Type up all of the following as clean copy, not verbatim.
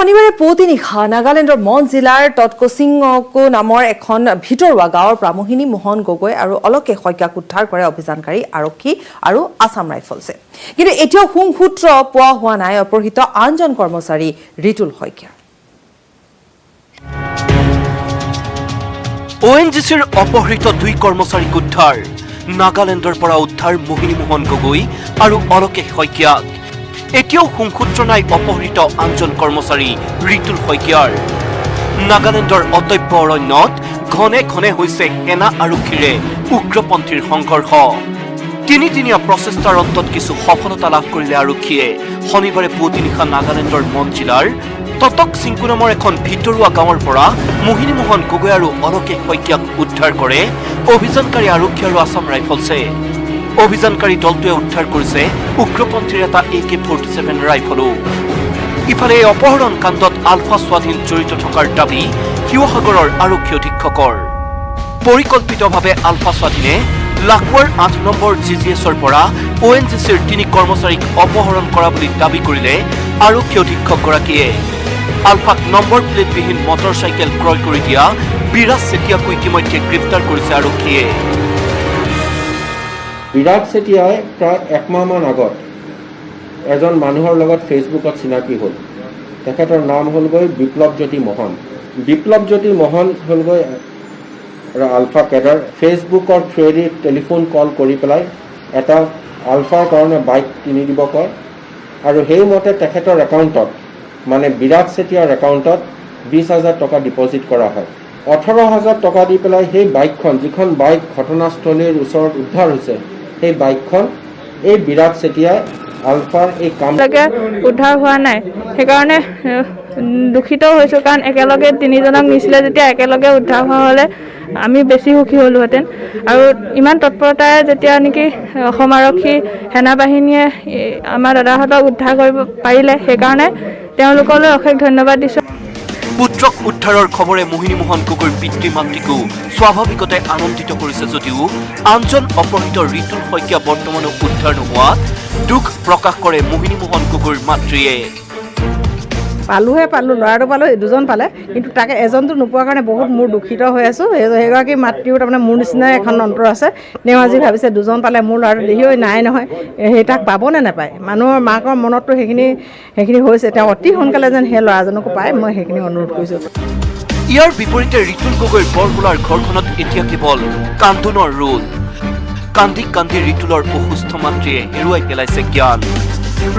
শনিবাৰে পুৱতি নিশা নাগালেণ্ডৰ মন জিলাৰ তটকচিংকো নামৰ এখন ভিতৰুৱা গাঁৱৰ পৰা মোহিনী মোহন গগৈ আৰু অলকেশ শইকীয়াক উদ্ধাৰ কৰে অভিযানকাৰী আৰক্ষী আৰু আছাম ৰাইফলছে। কিন্তু এতিয়াও শুংসূত্ৰ পোৱা হোৱা নাই অপহৃত আনজন কৰ্মচাৰী ৰিতুল শইকীয়া। অ' এন জি চিৰ অপহৃত দুই কৰ্মচাৰীক উদ্ধাৰ। নাগালেণ্ডৰ পৰা উদ্ধাৰ মোহিনী মোহন গগৈ আৰু অলকেশ শইকীয়াক। এতিয়াও শুংসূত্ৰ নাই অপহৃত আনজন কৰ্মচাৰী ৰিতুল শইকীয়াৰ। নাগালেণ্ডৰ অটব্য অৰণ্যত ঘনে ঘনে হৈছে সেনা আৰক্ষীৰে উগ্ৰপন্থীৰ সংঘৰ্ষ। তিনিদিনীয়া প্ৰচেষ্টাৰ অন্তত কিছু সফলতা লাভ কৰিলে আৰক্ষীয়ে। শনিবাৰে পুৱতি নিশা নাগালেণ্ডৰ মন জিলাৰ তটক চিংকু নামৰ এখন ভিতৰুৱা গাঁৱৰ পৰা মোহিনী মোহন গগৈ আৰু অলকেশ শইকীয়াক উদ্ধাৰ কৰে অভিযানকাৰী আৰক্ষী আৰু আছাম ৰাইফলছে। অভিযানকাৰী দলটোৱে উদ্ধাৰ কৰিছে উগ্ৰপন্থীৰ এটা এ কে 47 ৰাইফলো। ইফালে এই অপহৰণ কাণ্ডত আলফা স্বাধীন জড়িত থকাৰ দাবী শিৱসাগৰৰ আৰক্ষী অধীক্ষকৰ। পৰিকল্পিতভাৱে আলফা স্বাধীনে লাকুৱাৰ 8 নম্বৰ জি জি এছৰ পৰা অ' এন জি চিৰ তিনি কৰ্মচাৰীক অপহৰণ কৰা বুলি দাবী কৰিলে আৰক্ষী অধীক্ষকগৰাকীয়ে। আলফাক নম্বৰ প্লেটবিহীন মটৰ চাইকেল ক্ৰয় কৰি দিয়া বিৰাজ চেতিয়াকো ইতিমধ্যে গ্ৰেপ্তাৰ কৰিছে আৰক্ষীয়ে। বিৰাজ চেতিয়াই প্ৰায় একমাহমান আগত এজন মানুহৰ লগত ফেচবুকত চিনাকি হ'ল। তেখেতৰ নাম হ'লগৈ বিপ্লৱজ্যোতি মহন। বিপ্লৱজ্যোতি মহন হ'লগৈ আলফা কেডাৰ। ফেচবুকৰ থ্ৰুৱেদি টেলিফোন কল কৰি পেলাই এটা আলফাৰ কাৰণে বাইক কিনি দিব কয় আৰু সেইমতে তেখেতৰ একাউণ্টত, মানে বিৰাজ চেতিয়াৰ একাউণ্টত 20,000 টকা ডিপ'জিট কৰা হয়। 18,000 টকা দি পেলাই সেই বাইকখন, যিখন বাইক ঘটনাস্থলীৰ ওচৰত উদ্ধাৰ হৈছে, সেই বাইকখন এই বিৰাজ চেতিয়াই আলফাৰ এই কাম এতিয়ালৈকে উদ্ধাৰ হোৱা নাই, সেইকাৰণে দুখিত হৈছোঁ। কাৰণ একেলগে তিনিজনক নিছিলে যেতিয়া একেলগে উদ্ধাৰ হোৱা হ'লে আমি বেছি সুখী হ'লোহেঁতেন। আৰু ইমান তৎপৰতাৰে যেতিয়া নেকি অসম আৰক্ষী, সেনাবাহিনীয়ে আমাৰ দাদাহঁতক উদ্ধাৰ কৰিব পাৰিলে, সেইকাৰণে তেওঁলোকলৈ অশেষ ধন্যবাদ দিছোঁ। পুত্ৰক উদ্ধাৰৰ খবৰে মোহিনী মোহন গগৈৰ পিতৃ মাতৃকো স্বাভাৱিকতে আনন্দিত কৰিছে যদিও আনজন অপহৃত ৰিতুল শইকীয়া বৰ্তমানো উদ্ধাৰ নোহোৱাত দুখ প্ৰকাশ কৰে মোহিনী মোহন গগৈৰ মাতৃয়ে। পালোহে পালোঁ, ল'ৰাটো পালোঁ, দুজন পালে, কিন্তু তাকে এজনটো নোপোৱাৰ কাৰণে বহুত মোৰ দুখিত হৈ আছোঁ। সেইগৰাকী মাতৃও তাৰমানে মোৰ নিচিনাই এখন অন্তৰ আছে। তেওঁ আজি ভাবিছে দুজন পালে, মোৰ ল'ৰাটো দেখিও নাই নহয়, সেই তাক পাবনে নাপায়? মানুহৰ মাকৰ মনততো সেইখিনি হৈছে। তেওঁ অতি সোনকালে যেন সেই ল'ৰাজনকো পায়, মই সেইখিনি অনুৰোধ কৰিছোঁ। ইয়াৰ বিপৰীতে ৰিতুল গগৈৰ বৰহোলাৰ ঘৰখনত এতিয়া কেৱল কান্দোনৰ ৰোল। কান্দি কান্দি ৰিতুলৰ অসুস্থ মাতৃয়ে হেৰুৱাই পেলাইছে জ্ঞান।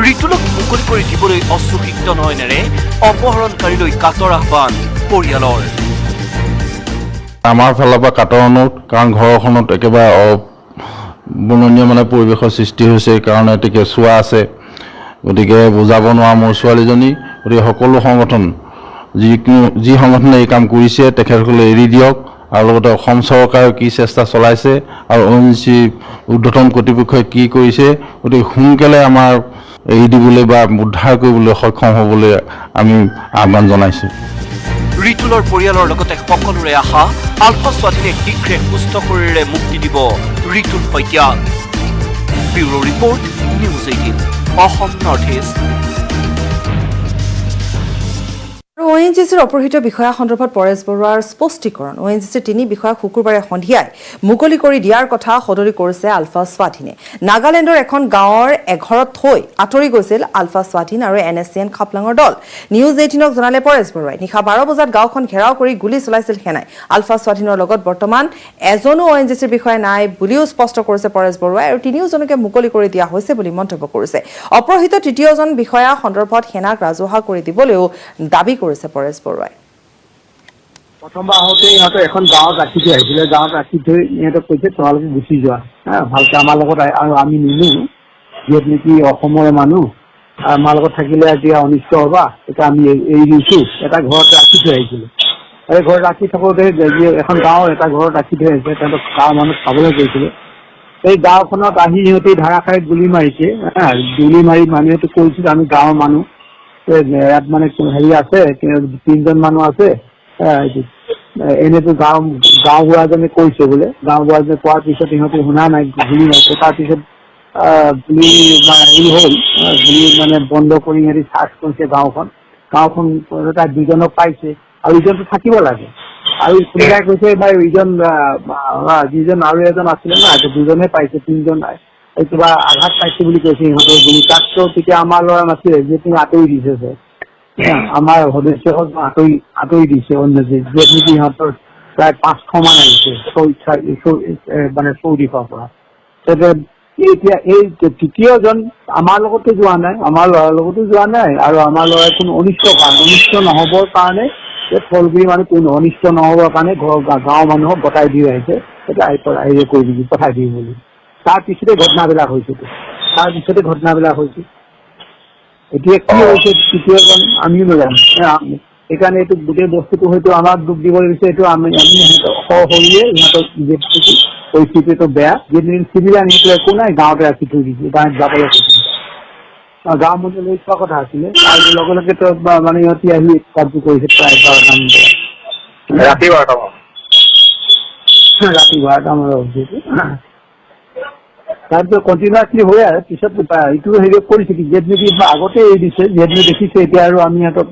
ৰিতুলক মুকলি কৰি দিবলৈ অশ্ৰুসিক্ত নয়নেৰে অপহৰণকাৰীলৈ কাতৰ আহ্বান পৰিয়ালৰ। আমাৰ ফালৰ পৰা কাতৰ অনুৰোধ, কাৰণ ঘৰখনত একেবাৰে অবৰ্ণনীয় মানে পৰিৱেশৰ সৃষ্টি হৈছে, কাৰণ এটি কেঁচুৱা আছে। গতিকে বুজাব নোৱাৰা মোৰ ছোৱালীজনী। গতিকে সকলো সংগঠন, যিকোনো যি সংগঠনে এই কাম কৰিছে, তেখেতসকলে এৰি দিয়ক আৰু লগতে অসম চৰকাৰে কি চেষ্টা চলাইছে আৰু অ' এন জি চি ঊৰ্ধতন কৰ্তৃপক্ষই কি কৰিছে, গতিকে সোনকালে আমাৰ এৰি দিবলৈ বা উদ্ধাৰ কৰিবলৈ সক্ষম হ'বলৈ আমি আহ্বান জনাইছোঁ। ৰিতুলৰ পৰিয়ালৰ লগতে সকলোৰে আশা, আলফা স্বাধীনে শীঘ্ৰে সুস্থ শৰীৰেৰে মুক্তি দিব ৰিতুল শইকীয়াক। Bureau report, news 18, Assam north east. আৰু অ' এন জি চিৰ অপহৃত বিষয়া সন্দৰ্ভত পৰেশ বৰুৱাৰ স্পষ্টীকৰণ। অ' এন জি চিৰ তিনি বিষয়াক শুকুৰবাৰে সন্ধিয়াই মুকলি কৰি দিয়াৰ কথা সদৰি কৰিছে আলফা স্বাধীনে। নাগালেণ্ডৰ এখন গাঁৱৰ এঘৰত থৈ আঁতৰি গৈছিল আলফা স্বাধীন আৰু এন এছ চি এন খাপলাঙৰ দল। নিউজ 18ক জনালে পৰেশ বৰুৱাই। নিশা 12 বজাত গাঁওখন ঘেৰাও কৰি গুলী চলাইছিল সেনাই। আলফা স্বাধীনৰ লগত বৰ্তমান এজনো অ' এন জি চিৰ বিষয়া নাই বুলিও স্পষ্ট কৰিছে পৰেশ বৰুৱাই আৰু তিনিওজনকে মুকলি কৰি দিয়া হৈছে বুলি মন্তব্য কৰিছে। অপহৃত তৃতীয়জন বিষয়া সন্দৰ্ভত সেনাক ৰাজহুৱা কৰি দিবলৈও দাবী কৰিছে পৰেশ বৰুৱাই। প্ৰথমবাৰ আহোঁতে ইহঁতে এখন গাঁৱত ৰাখি থৈ আহিছিলে। গাঁৱত ৰাখি থৈ ইহঁতক কৈছে, তোমালোকে গুচি যোৱা, হা, ভালকে আমাৰ লগত আৰু আমি নিনো, যিহেতু নেকি অসমৰে মানুহ, আমাৰ লগত থাকিলে এতিয়া অনিষ্ট হবা, এতিয়া আমি এৰি দিছো। এটা ঘৰত ৰাখি থৈ আহিছিলে। এই ঘৰত ৰাখি থাকোঁতে যে এখন গাঁৱৰ এটা ঘৰত ৰাখি থৈ আহিছে, তেওঁলোক গাঁৱৰ মানুহ চাবলৈ গৈছিলে। এই গাঁওখনত আহি সিহঁতে ধাৰাসাৰে গুলি মাৰিছে। হা, গুলি মাৰি মানুহেতো কৈছিল, আমি গাঁৱৰ মানুহ, এই ইয়াত মানে হেৰি আছে, তিনজন মানুহ আছে। এনেতো গাঁও বুঢ়াজনে কৈছে বোলে। গাঁও বুঢ়াজনে কোৱাৰ পিছত সিহঁতে শুনা নাই, গুলি মাৰিছে। তাৰপিছত গুলি হেৰি হ'ল, গুলি মানে বন্ধ কৰি সিহঁতি চাৰ্চ কৰিছে গাঁওখন। গাঁওখন তাত দুজনক পাইছে আৰু ইজনটো থাকিব লাগে। আৰু কোনোবাই কৈছে বা ইজন যিজন আৰু এজন আছিলে না, দুজনে পাইছে, তিনিজন কিবা আঘাত পাইছে বুলি কৈছে ইহঁতৰ বুলি। তাততো তেতিয়া আমাৰ ল'ৰা নাছিলে, যিহেতু আঁতৰি দিছে আমাৰ সদস্যসকল আঁতৰি আঁতৰি দিছে অন্য, য'ত নেকি ইহঁতৰ প্ৰায় 500 মান আহিছে মানে চৌদিশৰ পৰা। এতিয়া এই তৃতীয়জন আমাৰ লগতো যোৱা নাই, আমাৰ ল'ৰাৰ লগতো যোৱা নাই, আৰু আমাৰ ল'ৰাই কোনো অনিষ্ট কাৰণে অনিষ্ট নহ'বৰ কাৰণে, থলগুৰি মানুহ কোনো অনিষ্ট নহ'বৰ কাৰণে ঘৰ গাঁৱৰ মানুহক গতাই দি আহিছে, এতিয়া হেৰি কৰি দিবি, পঠাই দিবি বুলি। তাৰ পিছতে ঘটনাবিলাক হৈছে, তাৰ পিছতে ঘটনাবিলাক হৈছে। এতিয়া কি হৈছে তৃতীয়জন আমিও নাজানো, সেইকাৰণে এইটো গোটেই বস্তুটো হয়তো আমাক দুখ দিব লাগিছে। এইটো আমি সৰিয়ে ইহঁতক যিহেতু পৰিস্থিতিটো বেয়া, যিদিন চিভিল আনি একো নাই, গাঁৱতে ৰাখি থৈ দিছে, গাঁৱত যাবলৈ কৈছিল, গাঁৱৰ মানুহে লৈ যোৱা কথা আছিলে। আৰু লগে লগে তো মানে ইহঁতি আহি কামটো কৰিছে প্ৰায় 12টামান বজাত, ৰাতি 12টামান, ৰাতি 12টামান হৈছে। তাৰপিছত কণ্টিনিউৱাছলি হৈ আছে। পিছত এইটো হেৰি কৰিছে কি, যিহেতু নেকি আগতে এৰি দিছে, যিহেতু দেখিছে এতিয়া আৰু আমি সিহঁতক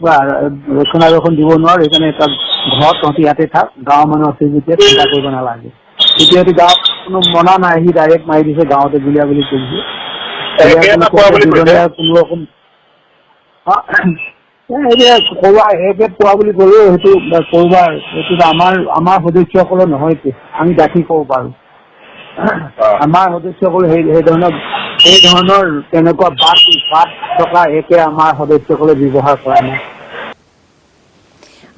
ৰক্ষণাবেক্ষণ দিব নোৱাৰো, সেইকাৰণে তাক ঘৰত তহঁতি ইয়াতে থাক, গাঁৱৰ মানুহ আছে যেতিয়া চিন্তা কৰিব নালাগে। তেতিয়া গাঁৱত কোনো মনা নাই, সি ডাইৰেক্ট মাৰি দিছে, গাঁৱতে গুলীয়াগুলি কৰিছে। কোনো ৰকম এতিয়া কৰোৱা একে পোৱা বুলি ক'লেও সেইটো কৰোবাৰ, সেইটো আমাৰ আমাৰ সদস্যসকলৰ নহয়, আমি ডাঠি ক'ব পাৰো। আমাৰ সদস্যসকলে সেই ধৰণৰ তেনেকুৱা বাট বাট থকা একে আমাৰ সদস্যসকলে ব্যৱহাৰ কৰা নাই।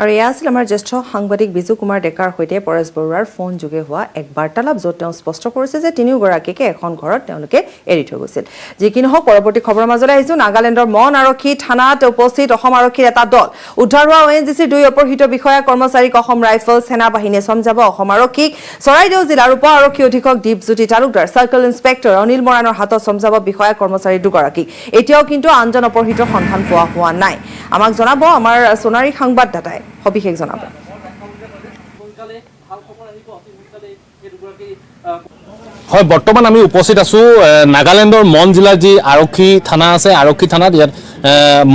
আৰু এয়া আছিল আমাৰ জ্যেষ্ঠ সাংবাদিক বিজু কুমাৰ ডেকাৰ সৈতে পৰেশ বৰুৱাৰ ফোন যোগে হোৱা এক বাৰ্তালাপ, য'ত তেওঁ স্পষ্ট কৰিছে যে তিনিওগৰাকীকে এখন ঘৰত তেওঁলোকে এৰি থৈ গৈছিল। যি কি নহওক, পৰৱৰ্তী খবৰৰ মাজলৈ আহিছোঁ। নাগালেণ্ডৰ মন আৰক্ষী থানাত উপস্থিত অসম আৰক্ষীৰ এটা দল। উদ্ধাৰ হোৱা ONGCৰ দুই অপহৃত বিষয়া কৰ্মচাৰীক অসম ৰাইফল সেনা বাহিনীয়ে চমজাব অসম আৰক্ষীক। চৰাইদেউ জিলাৰ উপ আৰক্ষী অধীক্ষক দীপজ্যোতি তালুকদাৰ, চাৰ্কেল ইন্সপেক্টৰ অনিল মৰাণৰ হাতত চমজাব বিষয়া কৰ্মচাৰী দুগৰাকীক। এতিয়াও কিন্তু আনজন অপহৃতৰ সন্ধান পোৱা হোৱা নাই। আমাক জনাব আমাৰ সোণাৰী সংবাদদাতাই, সবিশেষ জনাব। হয়, বৰ্তমান আমি উপস্থিত আছো নাগালেণ্ডৰ মন জিলাৰ যি আৰক্ষী থানা আছে, আৰক্ষী থানাত ইয়াত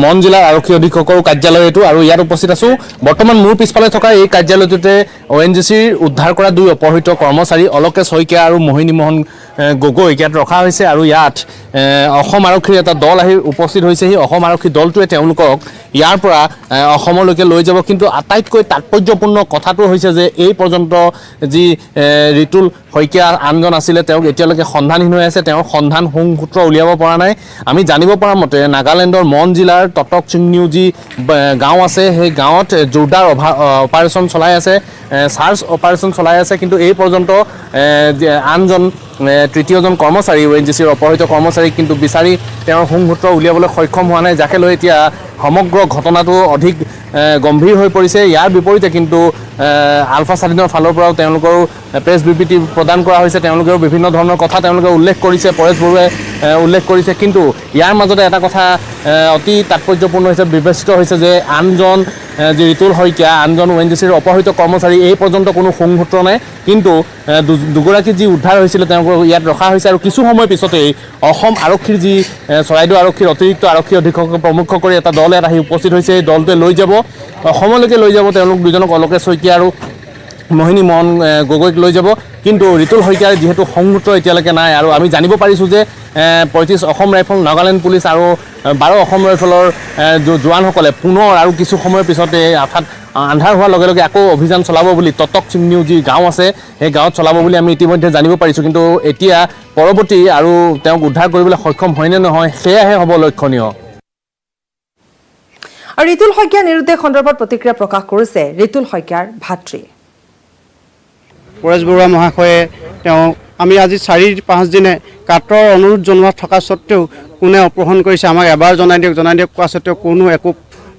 মন জিলাৰ আৰক্ষী অধীক্ষকৰ কাৰ্যালয় এইটো, আৰু ইয়াত উপস্থিত আছো। বৰ্তমান মোৰ পিছফালে থকা এই কাৰ্যালয়টোতে ONGCৰ উদ্ধাৰ কৰা দুই অপহৃত কৰ্মচাৰী অলকেশ শইকীয়া আৰু মোহিনী মোহন গগৈক ইয়াত ৰখা হৈছে। আৰু ইয়াত অসম আৰক্ষীৰ এটা দল আহি উপস্থিত হৈছেহি। অসম আৰক্ষী দলটোৱে তেওঁলোকক ইয়াৰ পৰা অসমলৈকে লৈ যাব। কিন্তু আটাইতকৈ তাৎপৰ্যপূৰ্ণ কথাটো হৈছে যে এই পৰ্যন্ত যি ৰিতুল শইকীয়া আনজন আছিলে, তেওঁক এতিয়ালৈকে সন্ধানহীন হৈ আছে। তেওঁৰ সন্ধান সংসূত্ৰ উলিয়াব পৰা নাই। আমি জানিব পৰা মতে নাগালেণ্ডৰ মন জিলাৰ টটক চিংনিউ যি গাঁও আছে, সেই গাঁৱত জোৰদাৰ অপাৰেশ্যন চলাই আছে, চাৰ্চ অপাৰেশ্যন চলাই আছে। কিন্তু এই পৰ্যন্ত আনজন তৃতীয়জন কৰ্মচাৰী ONGCৰ অপহৃত কৰ্মচাৰীক কিন্তু বিচাৰি তেওঁৰ সংসূত্ৰ উলিয়াবলৈ সক্ষম হোৱা নাই, যাকে লৈ এতিয়া সমগ্ৰ ঘটনাটো অধিক গম্ভীৰ হৈ পৰিছে। ইয়াৰ বিপৰীতে কিন্তু আলফা স্বাধীনৰ ফালৰ পৰাও তেওঁলোকৰো প্ৰেছ বিবৃতি প্ৰদান কৰা হৈছে। তেওঁলোকেও বিভিন্ন ধৰণৰ কথা তেওঁলোকে উল্লেখ কৰিছে, পৰেশ বৰুৱাই উল্লেখ কৰিছে। কিন্তু ইয়াৰ মাজতে এটা কথা অতি তাৎপৰ্যপূৰ্ণ হিচাপে বিবেচিত হৈছে যে আনজন যি ৰিতুল শইকীয়া, আনজন ONGCৰ অপহৃত কৰ্মচাৰী, এই পৰ্যন্ত কোনো সংসূত্ৰ নাই। কিন্তু দুগৰাকী যি উদ্ধাৰ হৈছিলে তেওঁলোকক ইয়াত ৰখা হৈছে। আৰু কিছু সময় পিছতেই অসম আৰক্ষীৰ যি চৰাইদেউ আৰক্ষীৰ অতিৰিক্ত আৰক্ষী অধীক্ষক প্ৰমুখ কৰি এটা দল ইয়াত আহি উপস্থিত হৈছে। এই দলটোৱে লৈ যাব, অসমলৈকে লৈ যাব তেওঁলোক দুজনক, অলকেশ শইকীয়া আৰু মোহিনী মোহন গগৈক লৈ যাব। কিন্তু ৰিতুল শইকীয়াৰ যিহেতু সংসূত্ৰ এতিয়ালৈকে নাই, আৰু আমি জানিব পাৰিছোঁ যে 35 অসম ৰাইফল, নাগালেণ্ড পুলিচ আৰু 12 অসম ৰাইফলৰ জোৱানসকলে পুনৰ আৰু কিছু সময়ৰ পিছতে, অৰ্থাৎ আন্ধাৰ হোৱাৰ লগে লগে আকৌ অভিযান চলাব বুলি টটক চিংনিউ যি গাঁও আছে সেই গাঁৱত চলাব বুলি আমি ইতিমধ্যে জানিব পাৰিছোঁ। কিন্তু এতিয়া পৰৱৰ্তী আৰু তেওঁক উদ্ধাৰ কৰিবলৈ সক্ষম হয়নে নহয় সেয়াহে হ'ব লক্ষণীয়। আৰু ৰিতুল শইকীয়া নিৰুদ্দেশ সন্দৰ্ভত প্ৰতিক্ৰিয়া প্ৰকাশ কৰিছে ৰিতুল শইকীয়াৰ ভাতৃ পৰেশ বৰুৱা মহাশয়ে। তেওঁ আমি আজি 4-5 দিনে কাতৰ অনুৰোধ জনোৱা থকা স্বত্তেও কোনে অপহৰণ কৰিছে আমাক এবাৰ জনাই দিয়ক, জনাই দিয়ক কোৱা স্বত্তেও কোনো একো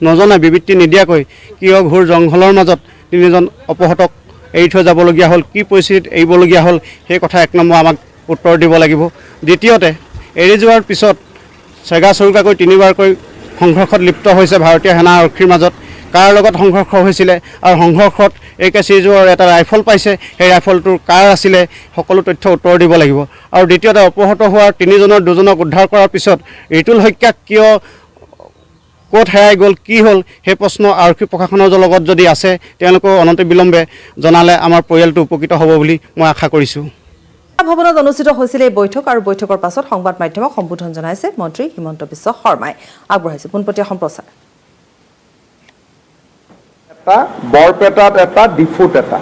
নজনাই বিবৃতি নিদিয়াকৈ কিয় ঘোৰ জংঘলৰ মাজত তিনিজন অপহতক এৰি থৈ যাবলগীয়া হ'ল, কি পৰিস্থিতিত এৰিবলগীয়া হ'ল, সেই কথা এক নম্বৰ আমাক উত্তৰ দিব লাগিব। দ্বিতীয়তে, এৰি যোৱাৰ পিছত চেগা চৰুকাকৈ তিনিবাৰকৈ সংঘৰ্ষত লিপ্ত হৈছে ভাৰতীয় সেনা আৰক্ষীৰ মাজত। কাৰ লগত সংঘৰ্ষ হৈছিলে আৰু সংঘৰ্ষত এ কে চিৰিজৰ এটা ৰাইফল পাইছে, সেই ৰাইফলটোৰ কাৰ আছিলে, সকলো তথ্য উত্তৰ দিব লাগিব। আৰু দ্বিতীয়তে, অপহৃত হোৱাৰ তিনিজনৰ দুজনক উদ্ধাৰ কৰাৰ পিছত ৰিতুল শইকীয়াক কিয় ক'ত হেৰাই গ'ল, কি হ'ল, সেই প্ৰশ্ন আৰক্ষী প্ৰশাসনৰ লগত যদি আছে তেওঁলোকেও অনতিবিলম্বে জনালে আমাৰ পৰিয়ালটো উপকৃত হ'ব বুলি মই আশা কৰিছোঁ। ভৱনত অনুষ্ঠিত হৈছিল এই বৈঠক আৰু বৈঠকৰ পাছত সংবাদ মাধ্যমক সম্বোধন জনাইছে মন্ত্ৰী হিমন্ত বিশ্ব শৰ্মাই। আগবঢ়াইছে পোনপটীয়া সম্প্ৰচাৰ। এটা বৰপেটাত, এটা ডিফুত, এটা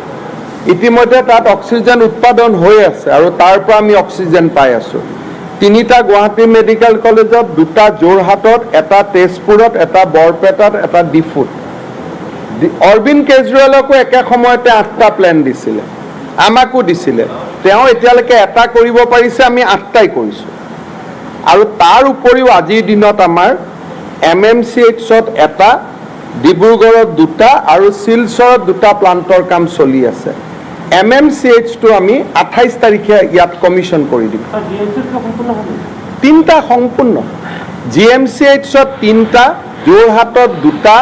ইতিমধ্যে তাত অক্সিজেন উৎপাদন হৈ আছে আৰু তাৰ পৰা আমি অক্সিজেন পাই আছোঁ। 3টা গুৱাহাটী মেডিকেল কলেজত, 2টা যোৰহাটত, এটা তেজপুৰত, এটা বৰপেটাত, এটা ডিফুত। অৰবিন্দ কেজৰিৱালকো একে সময়তে 8টা প্লেন দিছিলে, আমাকো দিছিলে। তেওঁ এতিয়ালৈকে এটা কৰিব পাৰিছে, আমি 8টাই কৰিছোঁ। আৰু তাৰ উপৰিও আজিৰ দিনত আমাৰ MMCHত এটা, ডিব্ৰুগড়ত 2টা আৰু শিলচৰত 2টা প্লাণ্টৰ কাম চলি আছে। MMCHটো আমি 28 তাৰিখে ইয়াত কমিশ্যন কৰি দিম। 3টা সম্পূৰ্ণ। GMCHত 3টা, যোৰহাটত 2টা,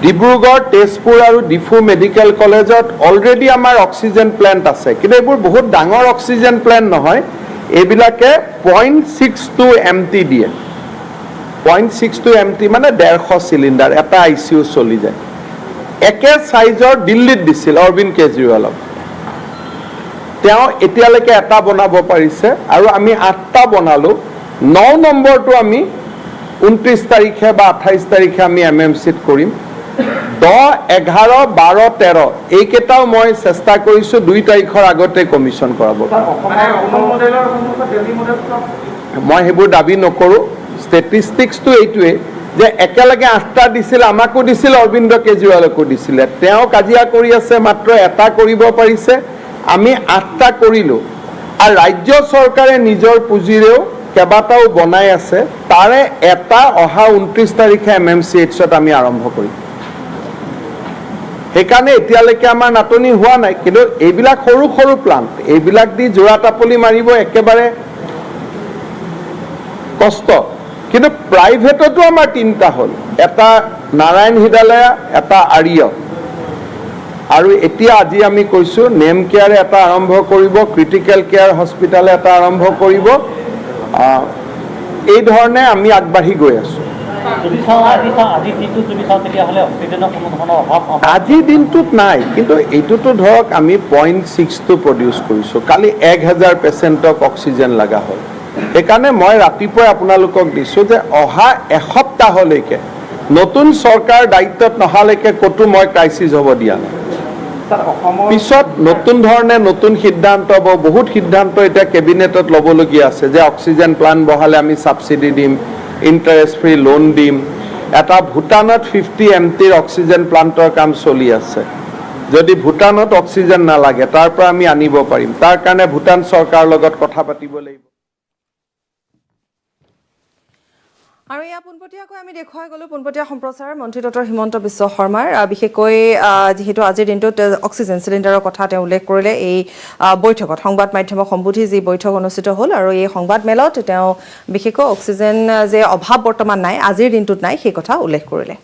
ডিব্ৰুগড়, তেজপুৰ আৰু ডিফু মেডিকেল কলেজত অলৰেডি আমাৰ অক্সিজেন প্লেণ্ট আছে। কিন্তু এইবোৰ বহুত ডাঙৰ অক্সিজেন প্লেণ্ট নহয়, এইবিলাকে 0.62 MT দিয়ে। 0.62 MT মানে 150 চিলিণ্ডাৰ, এটা ICU চলি যায়। একে চাইজৰ দিল্লীত দিছিল অৰবিন্দ কেজৰিৱালক, তেওঁ এতিয়ালৈকে এটা বনাব পাৰিছে আৰু আমি 8টা বনালোঁ। 9 নম্বৰটো আমি 29 তাৰিখে বা 28 তাৰিখে আমি MMCত কৰিম। 10, 11, 12, 13 এইকেইটাও মই চেষ্টা কৰিছোঁ 2 তাৰিখৰ আগতে কমিশ্যন কৰাব। মই সেইবোৰ দাবী নকৰোঁ। ষ্টেটিষ্টিক্সটো এইটোৱেই যে একেলগে 8টা দিছিল, আমাকো দিছিল, অৰবিন্দ কেজৰিৱালকো দিছিলে। তেওঁ কাজিয়া কৰি আছে, মাত্ৰ এটা কৰিব পাৰিছে, আমি 8টা কৰিলোঁ। আৰু ৰাজ্য চৰকাৰে নিজৰ পুঁজিৰেও কেইবাটাও বনাই আছে, তাৰে এটা অহা 29 তাৰিখে MMCHত আমি আৰম্ভ কৰিম। সেইকাৰণে এতিয়ালৈকে আমাৰ নাটনি হোৱা নাই। কিন্তু এইবিলাক সৰু সৰু প্লাণ্ট, এইবিলাক দি যোৰা টাপলি মাৰিব একেবাৰে কষ্ট। কিন্তু প্ৰাইভেটতো আমাৰ 3টা হ'ল, এটা নাৰায়ণ হৃদয়ালয়া, এটা আৰ্য, আৰু এতিয়া আজি আমি কৈছোঁ নেম কেয়াৰে এটা আৰম্ভ কৰিব, ক্ৰিটিকেল কেয়াৰ হস্পিটেলে এটা আৰম্ভ কৰিব। এই ধৰণে আমি আগবাঢ়ি গৈ আছোঁ। আজিৰ দিনটোত নাই, কিন্তু এইটোতো ধৰক আমি 0.62 প্ৰডিউচ কৰিছোঁ। কালি 1000 পেচেণ্টক অক্সিজেন লগা হ'ল। সেইকাৰণে মই ৰাতিপুৱাই আপোনালোকক দিছোঁ যে অহা এসপ্তাহলৈকে নতুন চৰকাৰ দায়িত্বত নহালৈকে ক'তো মই ক্ৰাইচিছ হ'ব দিয়া নাই। পিছত নতুন ধৰণে নতুন সিদ্ধান্ত হ'ব, বহুত সিদ্ধান্ত এতিয়া কেবিনেটত ল'বলগীয়া আছে যে অক্সিজেন প্লাণ্ট বহালে আমি ছাবচিডি দিম, ইণ্টাৰেষ্ট ফ্ৰী লোন দিম। এটা ভূটানত 50 MTৰ অক্সিজেন প্লাণ্টৰ কাম চলি আছে। যদি ভূটানত অক্সিজেন নালাগে তাৰ পৰা আমি আনিব পাৰিম, তাৰ কাৰণে ভূটান চৰকাৰৰ লগত কথা পাতিব লাগিব। আৰু এয়া পোনপটীয়াকৈ আমি দেখুৱাই গ'লোঁ পোনপটীয়া সম্প্ৰচাৰ মন্ত্ৰী ডক্টৰ হিমন্ত বিশ্ব শৰ্মাৰ। বিশেষকৈ যিহেতু আজিৰ দিনটোত অক্সিজেন চিলিণ্ডাৰৰ কথা তেওঁ উল্লেখ কৰিলে এই বৈঠকত, সংবাদ মাধ্যমক সম্বোধি যি বৈঠক অনুষ্ঠিত হ'ল আৰু এই সংবাদ মেলত তেওঁ বিশেষকৈ অক্সিজেন যে অভাৱ বৰ্তমান নাই, আজিৰ দিনটোত নাই, সেই কথা উল্লেখ কৰিলে।